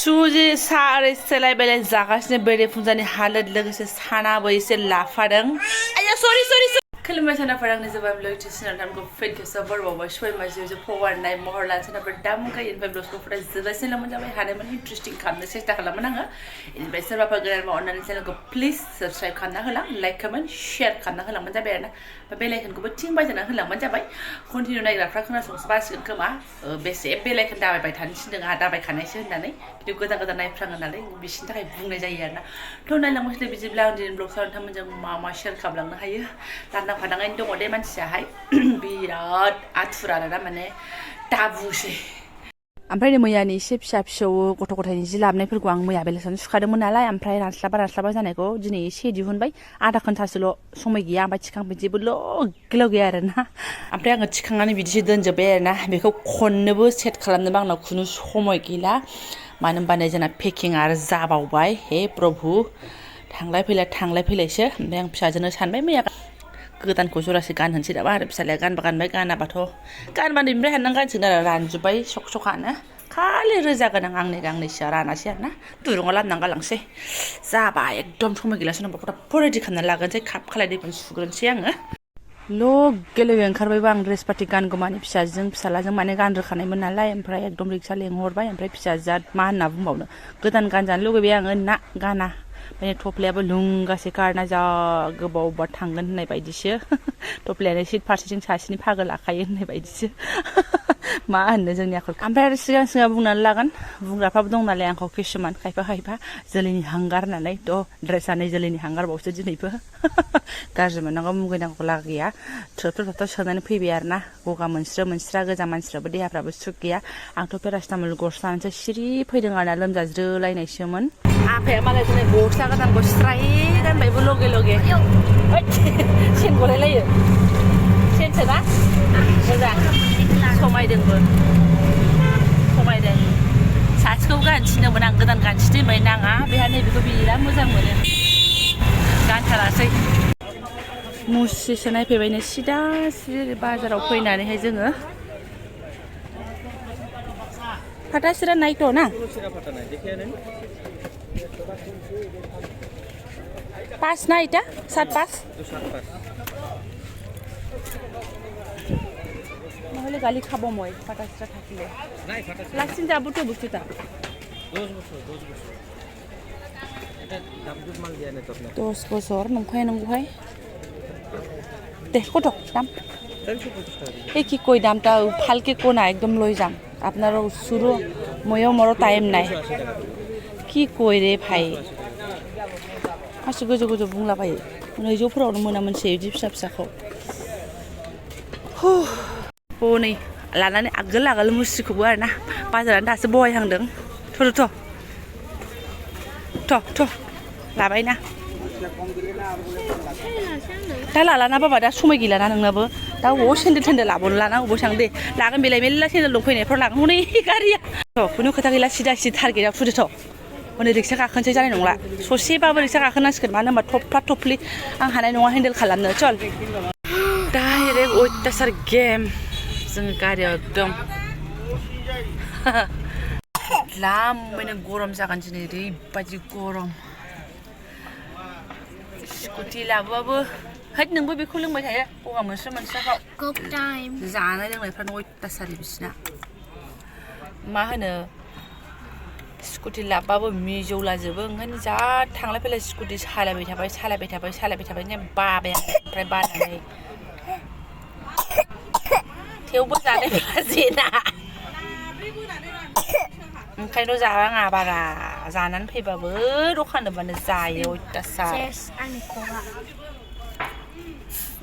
सुजि सा आरो सेलाय बेलाय जागासिनो बेरेफुंजानि हालोद लोगोसे सानाबो एसे लाफादों आया सरि खुलुमबाय सानाफोर आंनि जोबानिव्लग चेनेलाव नोंथांखौ फिन खेबसेबाव बरावबाय सय माजियाव फवारनाय महर लानो सानाफोर दा मुंखायो इनिफ्राय ब्लगखौ जोबजासिम मोनजाबाय हानायमोन इन्ट्रेस्टिं खालामनो सेस्था खालामोन आङो इनिफ्राय सोरबाफोर गोदानबा अननानै चेनेलखौ प्लिज साबस्क्राइब खालामना होलां लाइक कमेन्ट शेयार खालामना होलांबानो जाबाय आरोना बेल आइकनखौबो थिं बायजाना होलांबानो जाबाय कन्टिनिउ नायग्राफ्रा खोनासंसो बासिगोन खोमा बेसे बेल आइकन दाबायबाय थानो थिनदों आंहा दाबायखानायसो होननानै खिन्थु गोदान गोदान नायफ्राङो नालाय बिसिनि थाखाय बुंनाय जायो आरोना थ' नायलांबाय बिदिब्ला आं दिनै ब्लगआव नोंथांमोनजों मा शेयार खालामलांनो हायो लांदां फादाङैनो दङ दे मानसियाहाय बिराद आथुर आरोना माने दा बुंसै ओमफ्राय मैयानि एसे फिसा फिसौ गथ' गथायनि जि लाबोनायफोरखौ आं मैया बेलासियावनो सुखादोंमोन नालाय ओमफ्राय रानस्लाबा जानायखौ दिनै एसे दिहुनबाय आधा घन्टासोल' समाय गैया ओमफ्राय थिखांफिनजोबोल' गैया आरोना ओमफ्राय आङो थिखांनानै बिदिसो दोनजोब्बाय आरोना बेखौ खननोबो सेट खालामनोबो आंनाव खुनु समय गैला मानो होनबा नै जोंना पेकिं आरो जाबावबाय हे प्रभु थांलाय फैलायसो ओमफ्राय आं फिसाजोनो सानबाय मैया गोदानखौ जरासे गानहोनोसै नामा आरो फिसालाया गानबा गानबाय गानाबाथ' गानबा नैनिफ्राय हाननानै गानसिगोन आरो रानजोब्बाय सखानो खालि रोजा गोनां गांनैसोआ रानासै आरोना दुरुङाव लामनानै गालांसै जाबाय एकदम समय गैलासो नांगौ फटाफट रेडि खालामनानै लागोनसै काप खालाय दैखौनो सुग्रोनोसै आङो लगे लगे ओंखारबायबो आं ड्रेस पार्टि गानगौमानि फिसाजों माने गानरोखानायमोन नालाय ओमफ्राय एकदम रिक्सा लेंहरबाय ओमफ्राय फिसाजोआ मा होनना बुंबावनो गोदान गानजानो लुगैबाय आङो ना गाना माने थफ्लायाबो लुंगासे गारना जा गोबावबा थांगोन होननाय बायदिसो थफ्लायानो सिट फारसेथिं सासेनि फागो लाखायो होननाय बायदिसो मा होननो जोंनि आखल ओमफ्राय आरो सिगां बुंनानै लागोन बुंग्राफ्राबो दं नालाय आंखौ किसुमान खायफा जोलैनि हांगार होननानै थ' ड्रेसा नै जोलैनि हांगारबावसो दिनैबो गाज्रि मोननांगौ मुगैनांगौ लागा गैया थ्रोब सोनानै फैबाय आरोना गगा मोनस्रा गोजा मानसिफ्राबो देहाफ्राबो सुख गैया आंथ' पेरासिटामल गरसे लानानैसो सिरि फैदों आरोना लोमजाज्रोलायनायसोमोन आफाया मालाय दिनै गस्ला गोदानखौ स्राय गानबायबो लगे सेन गलायलायो सेनसो ना मोजां समायदों सासेखौ गानसिनदोंमोन आं गोदान गानसिनदोंमोन नाङा बेहा नैबेखौ बिराद मोजां मोनो गानथारासै मुस्रिसो नायफैबायनो सिदा बाजाराव फैनानैहाय जोङो फाटा सिरा नायथ' ना पास ना এটা 7 পাস নহলে গালি খাব মই ফাটাসটা থাকিলে লাস্টিং যাবতো বুঝতা 10 বছর এটা দামজুত মাল দিয়া না তো আপনি 10 বছর নংখাय দে কত দাম 450 টাকা এই কি কই দামটা ফালকে কোনা একদম লই যাম আপনারা শুরু ময়ও মরো টাইম নাই কি কই রে ভাই गोजौ बुंलाबायो नैजौफोरावनो मोना मोनसे बिदि फिसाखौ नै लानानै आगोल मुस्रिखौबो आरोना बाजारानो दासो बहायहांदों थ' लाबायना दा लालाना बाबा दा समय गैलाना नोंनाबो दा अबाव सेन्देल लाबोनो लाना अबाव थांदो दे लागोन बेलाय मेरला सेन्देल दं फैनायफ्राव लागोन हनै गारिया खुनु खोथा गैला सिदा टारगेटआव फुदोथ' हनै रिक्सा गाखोनोसै जानाय नंला ससेबाबो रिक्सा गाखोनांसिगोन मानो होनबा थफ्ला आं हानाय नङा हेन्डेल खालामनो चल डाइरेक्ट अयथासार गेम जोङो गारियाव एकदम लामैनो गरम जागोन दिनै ओरैबायदि गरम स्कुटि लाबोबाबो हैद नोंबो बेखौ लोंबाय थायो गगा मोनस्राखौ जानाय लोंनायफ्रानो अयथासार बिसिना मा होनो स्कुटि लाबाबो मिजौलाजोबो ओंखायनो जा थांलाय फैलाय स्कुटि सालायबाय थाबाय बाबाय ओमफ्राय बानानै थेवबो जानायफ्रा जेना ओंखायनो जाबाङा बारा जानानै फैबाबो दखानबानो जायो अयथासार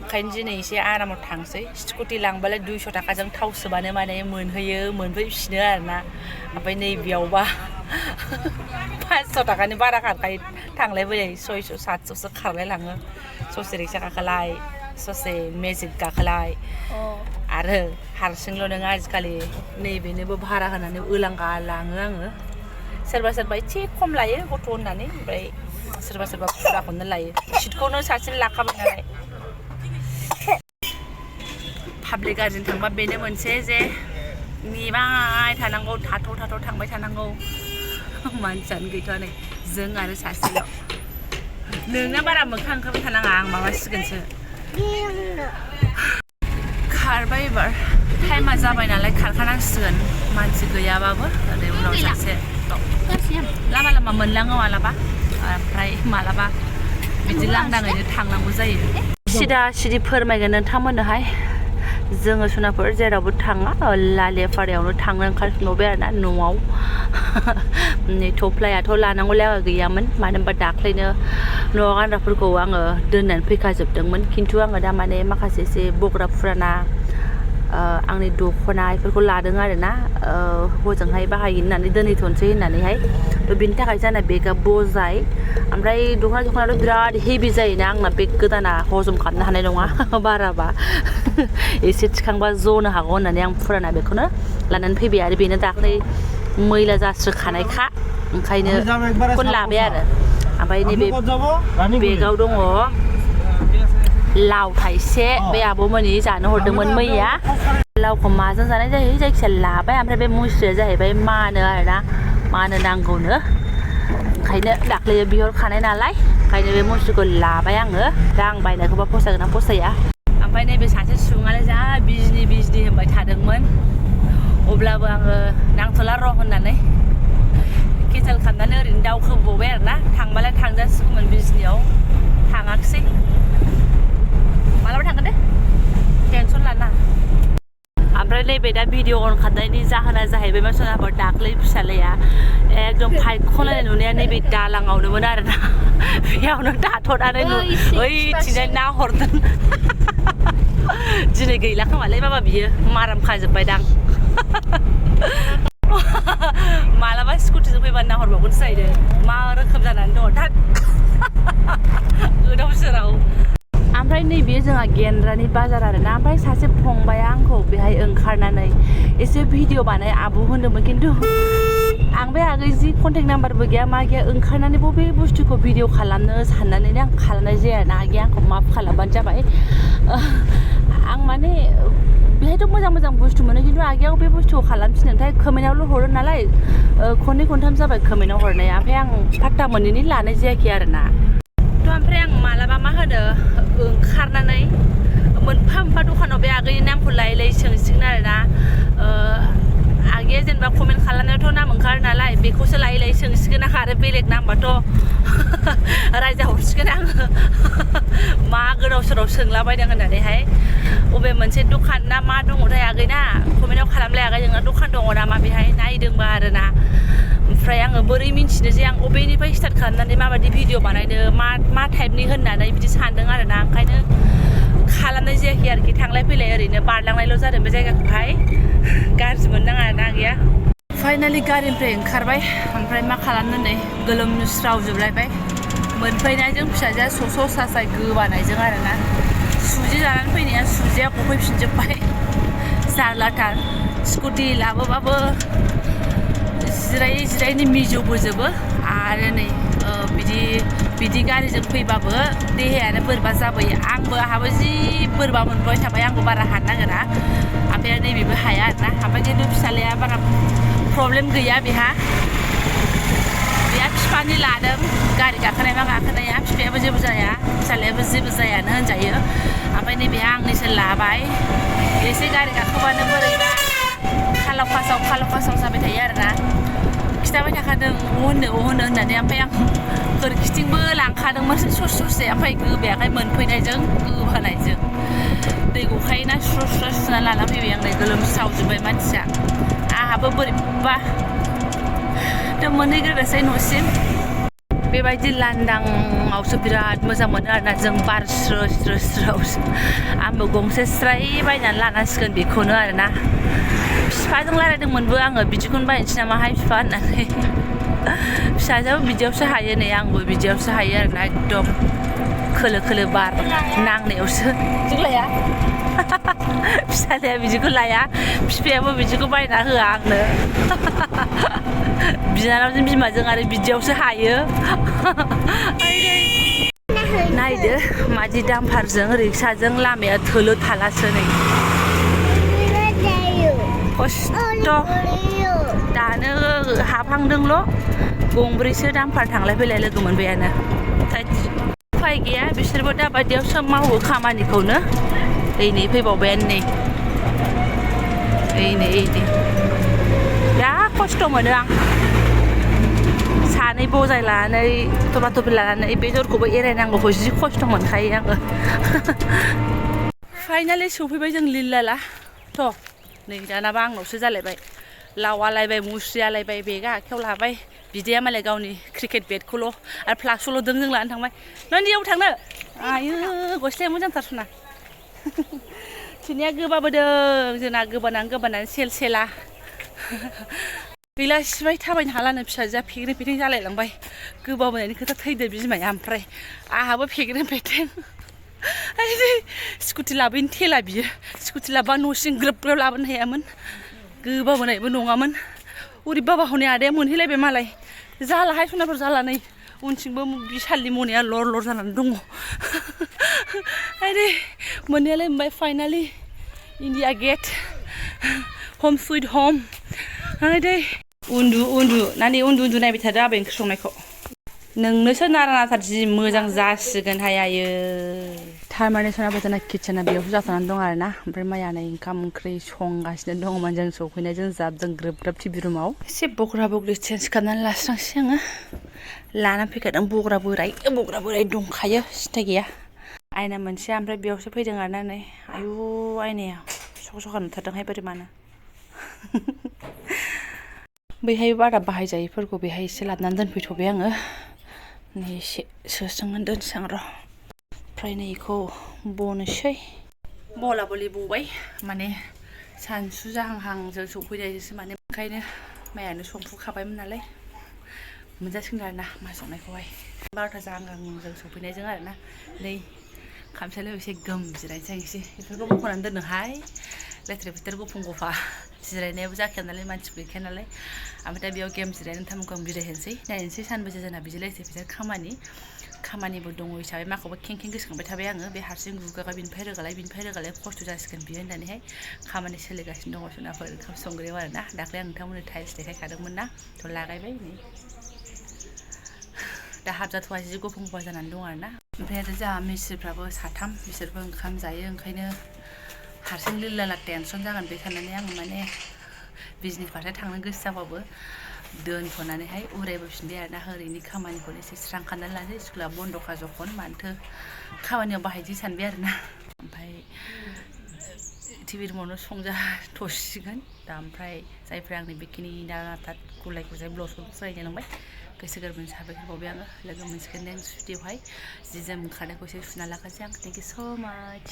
ओंखायनो दिनै एसे आरामाव थांसै स्कुटि लांबालाय 200 थाखाजों थाव सोबानो माने मोनफैफिनो आरोना ओमफ्राय नैबेयावबा 500 थाखानि बारा खारखायो थांलाय फैलाय 600 700सो खारलाय लाङो ससे रिक्सा गाखोलाय ससे मेजिक गाखोलाय आरो हारसिंल' नङा आजिखालि नैबेनोबो भारा होनानै ओलांगा लाङो आङो सोरबा एसे खम लायो गथ' होननानै ओमफ्राय सोरबा फुराखौनो लायो सिटखौनो सासेनो लाखाबाय नालाय पाब्लिक गारिजों थांबा बेनो मोनसे जे नेबाय थानांगौ थाथ' थांबाय थानांगौ मानसियानो गैथ'आ नै जों आरो सासेल' नोंना बारा मोखां ओंखारबाय थानाङा आं माबासिगोनसो खारबाय एबार टाइमा जाबाय नालाय खारखानांसिगोन मानसि गैयाबाबो ओरै उनाव सासे लामा लामा मोनलाङो मालाबा ओमफ्राय मालाबा बिदि लांदाङैनो थांनांगौ जायो सिदा सिदि फोरमायगोन नोंथांमोननोहाय जोङो सनाफोर जेरावबो थाङा लालेफारायावनो थांनो ओंखारफिनबावबाय आरोना न'आव नै थफ्लायाथ' लानांगौ लागा गैयामोन मानो होनबा दाख्लैनो न'आव गानग्राफोरखौ आङो दोननानै फैखाजोबदोंमोन खिन्थु आङो दा माने माखासे एसे बग्रा फुराना आंनि दख'ना बेफोरखौ लादों आरोना हजोंहाय बाहायनो होननानै दोनहैथ'नोसै होननानैहाय थ' बिनि थाखाय जाना बेगा बजाय ओमफ्राय दख'नाथ' बिराद हेभि जायोना आंना बेग गोदाना हजम खालामनो हानाय नङा बाराबा एसे थिखांबा जनो हागौ होननानै आं फुराना बेखौनो लानानै फैबाय आरो बेनो दाख्लै मैला जास्रोखानायखा ओंखायनो बेखौनो लाबाय आरो ओमफ्राय नैबे बेगाव दङ लाव थाइसे बे आब'मोननि जानो हरदोंमोन मैया लावखौ माजों जानाय जायो जायखिजाया लाबाय ओमफ्राय बे मुस्रिया जाहैबाय मानो आरोना मानो नांगौनो ओंखायनो दाख्लै बिहरखानाय नालाय ओंखायनो बे मुस्रिखौ लाबाय आङो दा आं बायनायखौबा फसायगोन ना फसाया ओमफ्राय नैबे सासे सुबुङानो जा बिजनि होनबाय थादोंमोन अब्लाबो आङो नांथ'ला र' होननानै केन्सेल खालामनानै ओरैनो दावखोबावबाय आरोना थांबालाय थांजासिगौमोन बिजनियाव थाङाखिसै मालाबा थांगोन दे टेनसन लाना ओमफ्राय नैबे दा भिडिअ अन खालामनायनि जाहोना जाहैबाय मा सोनाफोर दाख्लै फिसालाया एकदम फायख'नाय नुनाया नैबे दालाङावनोमोन आरोना बेयावनो दाथ'नानै ओइथिंजाय नाहरदों दिनै गैला खोमालै बाबा बियो माराम खाजोब्बायदां मालाबा स्कुटिजों फैबानो नाहरबावगोनसो जाहैदों मा रोखोम जानानै दङ दा गोदाव सोराव ओमफ्राय नैबे जोंहा गेन्द्रानि बाजार आरोना ओमफ्राय सासे फंबाया आंखौ बेहाय ओंखारनानै एसे भिडिअ बानाय आब' होनदोंमोन खिन्थु आं बे आगै जि कन्टेक्ट नाम्बारबो गैया मा गैया ओंखारनानै बबे बुस्थुखौ भिडिअ खालामनो साननानैनो आं खालामनाय जाया ना आगैया आंखौ माफ खालामबानो जाबाय आं माने बेहायथ' मोजां बुस्थु मोनो खिन्थु आगैयाव बे बुस्थुखौ खालामफिनोथाय कमेन्टआवल' हरो नालाय खननै खनथाम जाबाय कमेन्टआव हरनाया ओमफ्राय आं पात्ता मोनैनि लानाय जायाखै आरोना ओमफ्राय आं मालाबा मा होनो ओंखारनानै मोनफा मोनफा दखानाव बे आगैनि नामखौ लायै सोंसिगोन आरोना आगैया जेनेबा कमेन्ट खालामनायावथ' नाम ओंखारो नालाय बेखौसो लायै सोंसिगोन आरो बेलेग नामबाथ' रायजा हरसिगोन आङो मा गोदाव सोराव सोंलाबायदों होननानैहाय बबे मोनसे दखान ना मा दङथाय आगैना कमेन्टआव खालामलाय आगै जोंना दखान दङ नामा बेहाय नायदोंबा आरोना ओमफ्राय आङो बोरै मिन्थिनो जे आं बबेनिफ्राय स्टार्ट खालामनानै माबायदि भिडिअ बानायनो मा टाइपनि होननानै बिदि सानदों आरोना ओंखायनो खालामनाय जायाखै आरोखि थांलाय फैलाय ओरैनो बारलांनायल' जादों बे जायगाखौहाय गाज्रि मोननाङा आरोना आगैया फाइनालि गारिनिफ्राय ओंखारबाय ओमफ्राय मा खालामनो नै गोलोमस्रावजोबलायबाय मोनफैनायजों फिसाजोआ सस' सासाय गोबानायजों आरोना सुजि जानानै फैनाया सुजिया गफैफिनजोब्बाय जारलाथार स्कुटि लाबोबाबो जिरायनि मिजौबोजोबो आरो नै बिदि गारिजों फैबाबो देहायानो बोरैबा जाबोयो आंहाबो जि बोरैबा मोनबाय थाबाय आंबो बारा हानो नागिरा ओमफ्राय नैबेबो हाया आरोना ओमफ्राय खिन्थु फिसालाया बारा प्रब्लेम गैया बेहा बिफानि लादों गारि गाखोनाय मा गाखोनाया बिफायाबो जेबो जाया फिसालायाबो जेबो जायानो होनजायो ओमफ्राय नैबेहा आंनिसो लाबाय एसे गारि गाखोबानो बोरैबा खालाव खासाव जाबाय थायो आरोना खिथाबाय थाखादों होनो होननानै ओमफ्राय आं खोरखिथिंबो लांखादोंमोन ससे ओमफ्राय गोबायाखाय मोनफैनायजों गोबानायजों दै गखायोना स्र' सुना लाना फैबाय आं नै गोलोमस्रावजोब्बाय मानसिया आंहाबो बोरैबा दा मोनहैग्रोनोसै न'सिम बेबायदि लांदांआवसो बिराद मोजां मोनो आरोना जों बार स्रो आंबो गंसे स्राय बायनानै लानांसिगोन बेखौनो आरोना बिफाजों रायलायदोंमोनबो आङो बिदिखौनो बायनोसै नामाहाय बिफा होननानै फिसाजोआबो बिदियावसो हायो नै आंबो बिदियावसो हायो आरोना एकदम खोलो बार नांनायावसो बिदिखौ लाया फिसालाया बिदिखौ लाया बिफायाबो बिदिखौ बायना होआ आंनो बिनानावजों बिमाजों आरो बिदियावसो हायो नायदो मादि दामफारजों रिक्साजों लामाया थोलो थालासो नै खस्थ' दानो हाबहांदोंल' गंब्रैसो दामफार थांलाय फैलाय लोगो मोनबायानो उफाय गैया बिसोरबो दाबायदियाव सोब मावो खामानिखौनो नै फैबावबायानो नै बिराद खस्थ' मोनो आं सानै बजाय लानानै थफा थफि लानानै बे दरखौबो एरायनांगौखौ जि खस्थ' मोनखायो आङो फाइनालि सफैबाय जों लिलाला थ' नै दानाबा आंनावसो जालायबाय लाव आलायबाय मुस्रि आलायबाय बेगा आखायाव लाबाय बिदाया मालाय गावनि क्रिकेट बेटखौल' आरो फ्लाक्सखौल' दों लानानै थांबाय नों दैयाव थांनो आयु गस्लाया मोजांथारसना थिनिया गोबाबोदों जोंना गोबानानै सेल सेला गैला सिबाय थाबायनो हालानो फिसाजोआ फेग्रें फेथें जालायलांबाय गोबाबोनायनि खोथा थैदो बिमाया ओमफ्राय आंहाबो फेग्रें फेथें स्कुटि लाबोयैनो थेला बियो स्कुटि लाबोबा न'सिम ग्रोब ग्रोब लाबोनो हायामोन गोबाबोनायबो नङामोन ओरैबाबा हनै आदाया मोनहैलायबाय मालाय जालाहाय सनाफोर जाला नै उनथिंबो बिसालनि मनाया लर लर जानानै दङ आरे मोननायालाय मोनबाय फाइनालि इन्डिया गेट हम सुइट हम आरे उन्दु नानि उन्दु नायबाय थादो आबै ओंख्रि संनायखौ नोंनोसो नारा नाथार जि मोजां जासिगोनहाय आयो थारमाने सनाबा जोंना किटसेना बेयावसो जाथ'नानै दं आरोना ओमफ्राय माइयानो ओंखाम ओंख्रि संगासिनो दङमोन जों सफैनायजों जाबजों ग्रोब ग्रोब टिभि रुमाव एसे बग्रा बग्रि चेन्ज खालामनानै लास्रांसै आङो लानानै फैखादों बग्रा बोराय दंखायो सिन्था गैया आयना मोनसे ओमफ्राय बेयावसो फैदों आरोना नै आयु आयनाया सखा नुथारदोंहाय बोरै मानो बैहाय बारा बाहायजायैफोरखौ बेहाय एसे लाबोनानै दोनफैथ'बाय आङो नै एसे सोस्रांनानै दोनसै आं र' ओमफ्राय नै बेखौ बनोसै बला बलि बबाय माने सानसु जाहांहांजों सफैनायजोंसो माने ओंखायनो माइयानो संफुखाबायमोन नालाय मोनजासिगोन आरोना मा संनायखौहाय 12था जाहांहांजों सफैनायजों आरोना नै खामसालियाव एसे गोम जिरायनोसै आं एसे बेफोरखौ बख'नानै दोननोहाय लेथ्रा फेथ्रा गुफुं गफा जिरायनायाबो जाखाया नालाय मानसि गैखाया नालाय ओमफ्राय दा बेयाव गेम जिरायनो नोंथांमोनखौ आं बिदाय होनोसै नायनोसै सानबैसे जोंना बिदि लेथ्रा फेथ्रा खामानिबो दङ हिसाबै माखौबा खें गोसोखांबाय थाबाय आङो बे हारसिं गुगागा बिनिफ्राय रोगालाय खस्थ' जासिगोन बियो होननानैहाय खामानि सोलिगासिनो दङ सोनाफोर ओंखाम संग्रायाव आरोना दाख्लै आं नोंथांमोननो टाइल्स देखायखादोंमोन ना थ' लागायबाय नै दा हाबजाथ'वा जि गुफुं गुफा जानानै दं आरोना ओमफ्राय आरो जोंहा मिस्ट्रिफ्राबो साथाम बिसोरबो ओंखाम जायो ओंखायनो हारसिं लिलाला टेनसन जागोन बे साननानै आं माने बिजनेस फारसे थांनो गोसो जाबाबो दोनथ'नानैहाय उरायबोफिनबाय आरोना ओरैनि खामानिखौनो एसे स्रां खालामनानै लानोसै स्कुला बन्द'खा जखन मानोथो खामानियाव बाहायसै सानबाय आरोना ओमफ्राय टिभि रुमावनो संजाथ'सिगोन दा ओमफ्राय जायफ्रा आंनि बेखिनि नाथा गुलाय गुजाय ब्लाउसखौ फरायनो लांबाय गोसो गोरबोनि साबायखर बावबाय आङो लोगो मोनसिगोन नेक्स्ट भिडिअ'आवहाय जि जोम ओंखारनायखौ एसे सुना लाखासै आं थेंक इउ स' माच